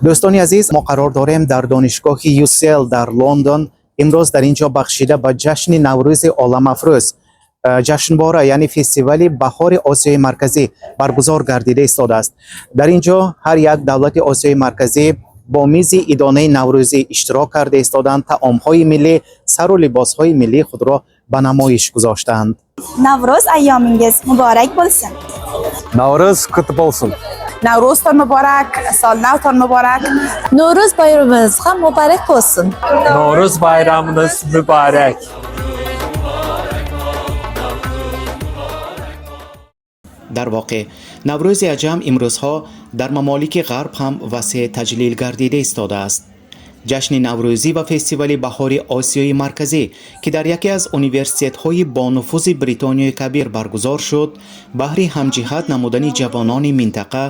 Дӯстони азиз, мо қарор дорем дар донишгоҳи UCL дар Лондон. Имрӯз дар ин ҷо бахшида ба ҷашни Наврӯзи оламафрӯз ҷашнвора, яъне фестивали баҳори Осиёи Марказӣ баргузор гардида истодааст. Дар ин ҷо ҳар як давлати Осиёи Марказӣ бо мизи идонаи наврӯзӣ иштирок карда истоданд, таомҳои миллӣ, сару либосҳои миллии худро ба намоиш гузоштаанд. Navro'z ayyomingiz muborak bo'lsin. Navruz kutlu olsun. Navro'zton muborak, sol navton muborak. Nowruz bayramınız ham mübarek olsun. Novruz bayramınız mübarek. Дар воқеъ, Наврӯзи аҷам имрӯзҳо дар мамолики Ғарб ҳам васеъ таҷлил гардида истодааст. Ҷашни наврӯзӣ ва фестивали баҳори Осиёи Марказӣ, ки дар яке аз университетҳои бонуфузи Бритониёи Кабир баргузор шуд, баҳри ҳамҷиҳат намудани ҷавонони минтақа,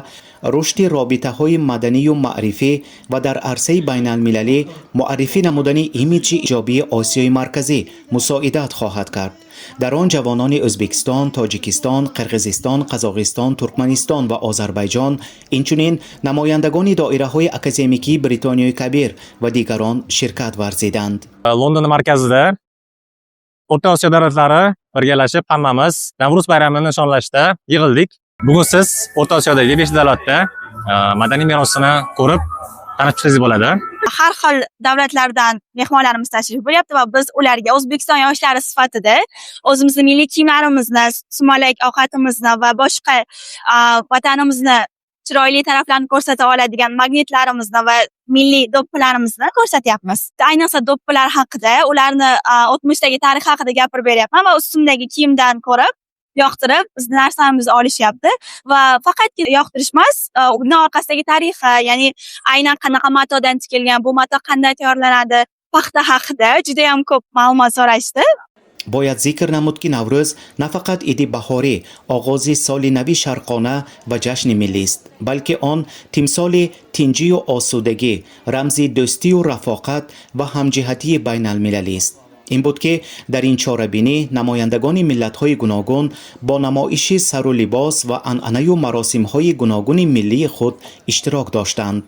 рушди робитаҳои маданию маърифӣ ва дар арсаи байналмилалӣ муаррифӣ намудани имиҷи иҷобии Осиёи Марказӣ мусоидат хоҳад кард. Дар он ҷавонони Ӯзбекистон, Тоҷикистон, Қирғизистон, Қазоқистон, Туркманистон ва Озарбайҷон, инчунин намояндагони доираҳои академикии Бритониёи Кабир ва дигарон ширкат варзиданд. London markazida O'rta Osiyo davlatlari birgalashib hammamiz Navruz bayramini nishonlashda yig'ildik. Bugun siz O'rta Osiyodagi 5 davlatda madaniy merosini ko'rib tanib chiqsangiz bo'ladi. Har xil davlatlardan mehmonlarimiz tashrif buyuryapti va biz ularga O'zbekiston yoshlari sifatida o'zimizni milliy kiyimlarimizni, sumalak ovqatimizni va boshqa vatanimizni chiroyli taraflarini ko'rsata oladigan magnitlarimizni va milliy do'ppilarimizni ko'rsatyapmiz. Ayniqsa do'ppilar haqida, ularni o'tmishdagi tarix haqida gapirib beryapman va ustimdagi kiyimdan ko'rib, yoqtirib, bizni narsamizni olishyapti va faqatgina yoqtirish emas, uni orqasidagi tarixi, ya'ni aynan qanaqa matodan tikilgan, bu mato qanday tayyorlanadi, paxta haqida judayam ko'p ma'lumot so'rashdi. Бояд зикр намуд, ки Наврӯз на фақат иди баҳорӣ, оғози соли нави шарқона ва ҷашни миллист, балки он тимсоли тинҷию осудагӣ, рамзи дӯстию рафоқат ва ҳамҷиҳатии байналмилалист. Ин буд, ки дар ин чорабинӣ намояндагони миллатҳои гуногун бо намоиши сару либос ва анъанаю маросимҳои гуногуни миллии худ иштирок доштанд.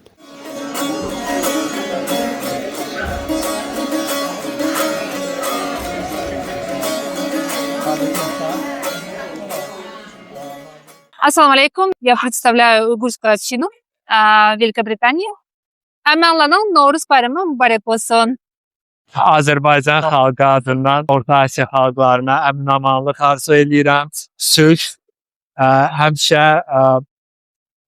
Assalomu alaykum. Я представляю уйгурскую общину Великобритании. Hammalarning Novruz bayrami mübarek olsun. Azərbaycan xalqı adından Orta Asiya xalqlarına əmin-amanlıq arzu eləyirəm. Sülh, həmişə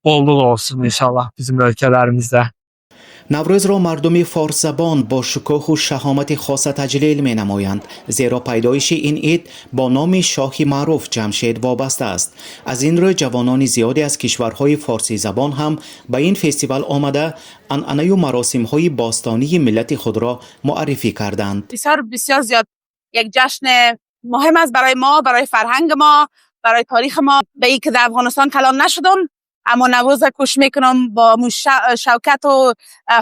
bolluq olsun inşallah bizim ölkələrimizdə. Наврӯзро мардуми форсзабон бо шукӯҳу шаҳомати хоса таҷлил менамоянд, зеро пайдоиши ин ид бо номи шоҳи маъруф Ҷамшед вобаста аст. Аз ин рӯй ҷавонони зиёде аз кишварҳои форсизабон ҳам ба ин фестивал омада, анъанаю маросимҳои бостонии миллати худро муаррифӣ карданд. بسیار بسیار زیاد یک جشن مهم است برای ما، برای فرهنگ ما، برای تاریخ ما. به ای که در افغانستان کلان نشدم، اما نوروز را کوشش میکنم با مو شوکت و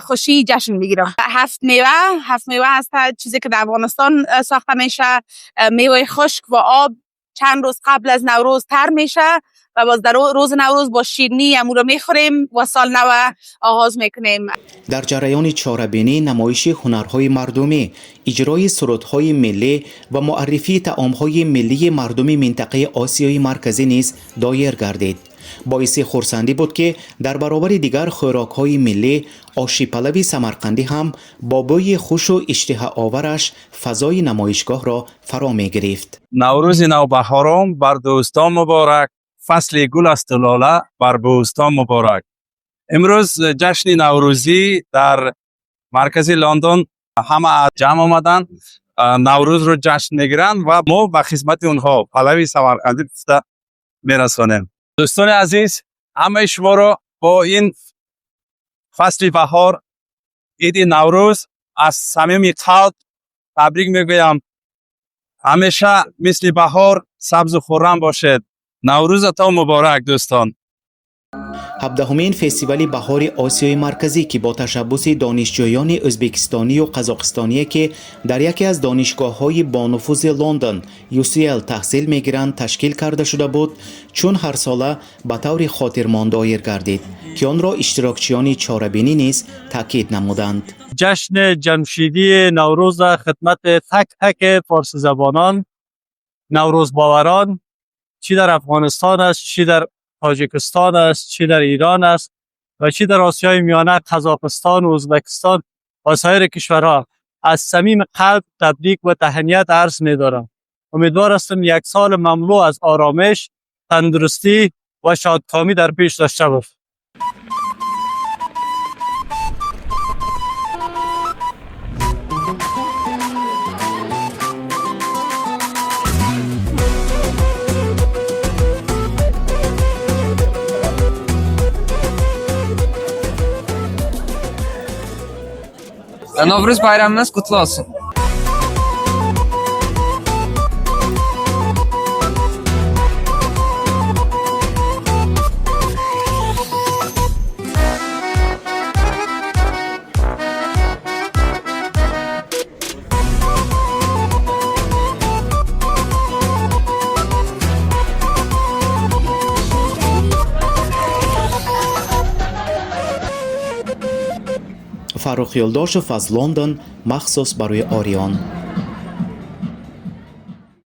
خوشی جشن بگیرم. هفت میوه، هفت میوه هست، چیزی که در افغانستان ساخته میشه. میوه خشک و آب چند روز قبل از نوروز تر میشه و باز در روز نوروز با شیرینی امو رو میخوریم و سال نو آغاز میکنیم. Дар ҷараёни чорабинӣ намоиши ҳунарҳои мардумӣ, иҷрои сурудҳои миллӣ ва муаррифии таомҳои миллии мардуми минтақаи Осиёи Марказӣ низ доир гардид. Боиси хурсандӣ буд, ки дар баробари дигар хӯрокҳои миллӣ оши палави самарқандӣ ҳам бо бӯи хушу иштиҳаовараш фазои намоишгоҳро фаро мегирифт. Наврӯзи навбаҳорон бар дӯстон муборак, фасли гул асту лола бар бӯстон муборак. Имрӯз ҷашни наврӯзӣ дар маркази Лондон ҳама ҷамъ омаданд, Наврӯзро ҷашн мегиранд ва мо ба хизмати онҳо палави самарқандӣ пухта мерасонем. Дӯстони азиз, ҳамаи шуморо бо ин фасли баҳор, иди Наврӯз аз самими қалб табрик мегӯям. Ҳамеша мисли баҳор сабзу хуррам бошед. Наврӯзатон муборак, дӯстон. 17-умин фестивали баҳори Осиёи Марказӣ, ки бо ташаббуси донишҷӯёни ӯзбекистонию қазоқистоние, ки дар яке аз донишгоҳҳои бонуфузи Лондон, UCL, таҳсил мегиранд, ташкил карда шуда буд, чун ҳарсола ба таври хотирмон доир гардид, ки онро иштирокчиёни чорабинӣ низ таъкид намуданд. جشن جمشیدی نوروز را خدمت تک تک فارسی زبانان، نوروز باوران، چی در افغانستان است، چی در تاجیکستان است، چی در ایران است و چی در آسیای میانه، قزاقستان و ازبکستان و سایر کشورها، از صمیم قلب تبریک و تهنیت عرض می دارم. امیدوار هستم یک سال مملو از آرامش، تندرستی و شادکامی در پیش داشته باشید. Novruz bayramınız kutlu olsun. Фаррух Ёлдошев аз Лондон, махсус барои Орион.